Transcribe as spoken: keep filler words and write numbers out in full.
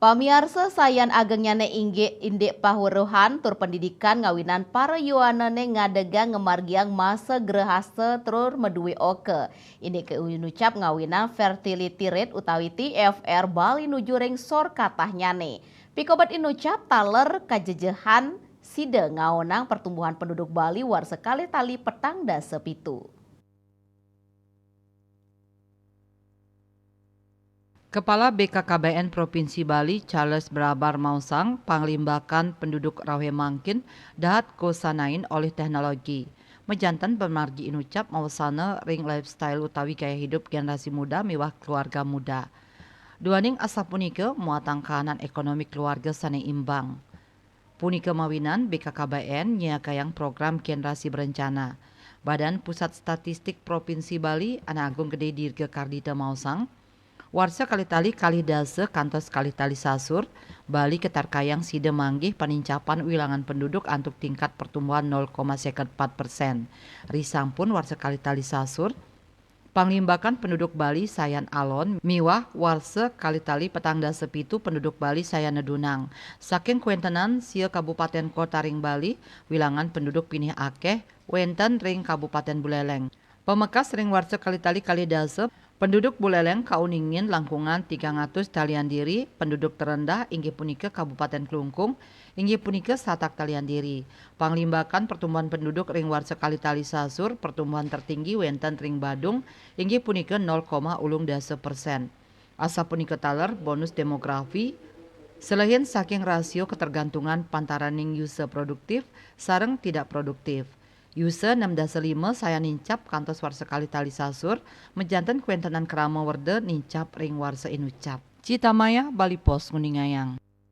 Pamiarsa, sayan agengnyane inggih indik pahuruhan tur pendidikan ngawinan para yowanane ngadegang ngamargiang masa grehasta tur maduwe oka. Indik inucap ngawinan fertility rate utawi T F R Bali nuju ring sor katahnyane. Pikobet inucap taler kajejehan sida ngaonang pertumbuhan penduduk Bali warsa kalih tali petang dasa pitu. Kepala B K K B N Provinsi Bali, Charles Brabar, maosang panglimbakan penduduk rauh mangkin dahat kosanain olih teknologi. Majanten pamargi inucap mawasana ring lifestyle utawi gaya hidup generasi muda miwah keluarga muda. Duaning asapunika muatang kahanan ekonomi keluarga sane imbang. Punika mawinan B K K B N nyiakayang program generasi berencana. Badan Pusat Statistik Provinsi Bali, Ane Agung Gede Dirga Kardita, maosang, warsa kalih tali kalih dasa kantos kalih tali sasur, Bali katarkayang sida manggih panincapan wilangan penduduk antuk tingkat pertumbuhan nol koma seket empat persen. Risampun warsa kalih tali sasur, panglimbakan penduduk Bali sayan alon miwah warsa kalih tali petang dasa pitu penduduk Bali sayan nedunang. Saking kawentenan sia kabupaten kota ring Bali, wilangan penduduk pinih akeh wenten ring Kabupaten Buleleng. Pamekas ring warsa kalih tali kalih dasa, penduduk Buleleng kauningin langkungan tigang atus talian diri, penduduk terendah inggih punika Kabupaten Klungkung, inggih punika satak talian diri. Panglimbakan pertumbuhan penduduk ring warsa kalih tali sasur, pertumbuhan tertinggi wenten ring Badung, inggih punika nol koma ulung dasa persen. Asapunika taler bonus demografi, selehin saking rasio ketergantungan pantaraning yusa produktif sareng tidak produktif. Yusa nem dasa lima sayan nincap kantos warsa kalih tali sasur, majanten kawentenan krama werda nincap ring warsa inucap. Citamaya, Bali Post, nguningayang.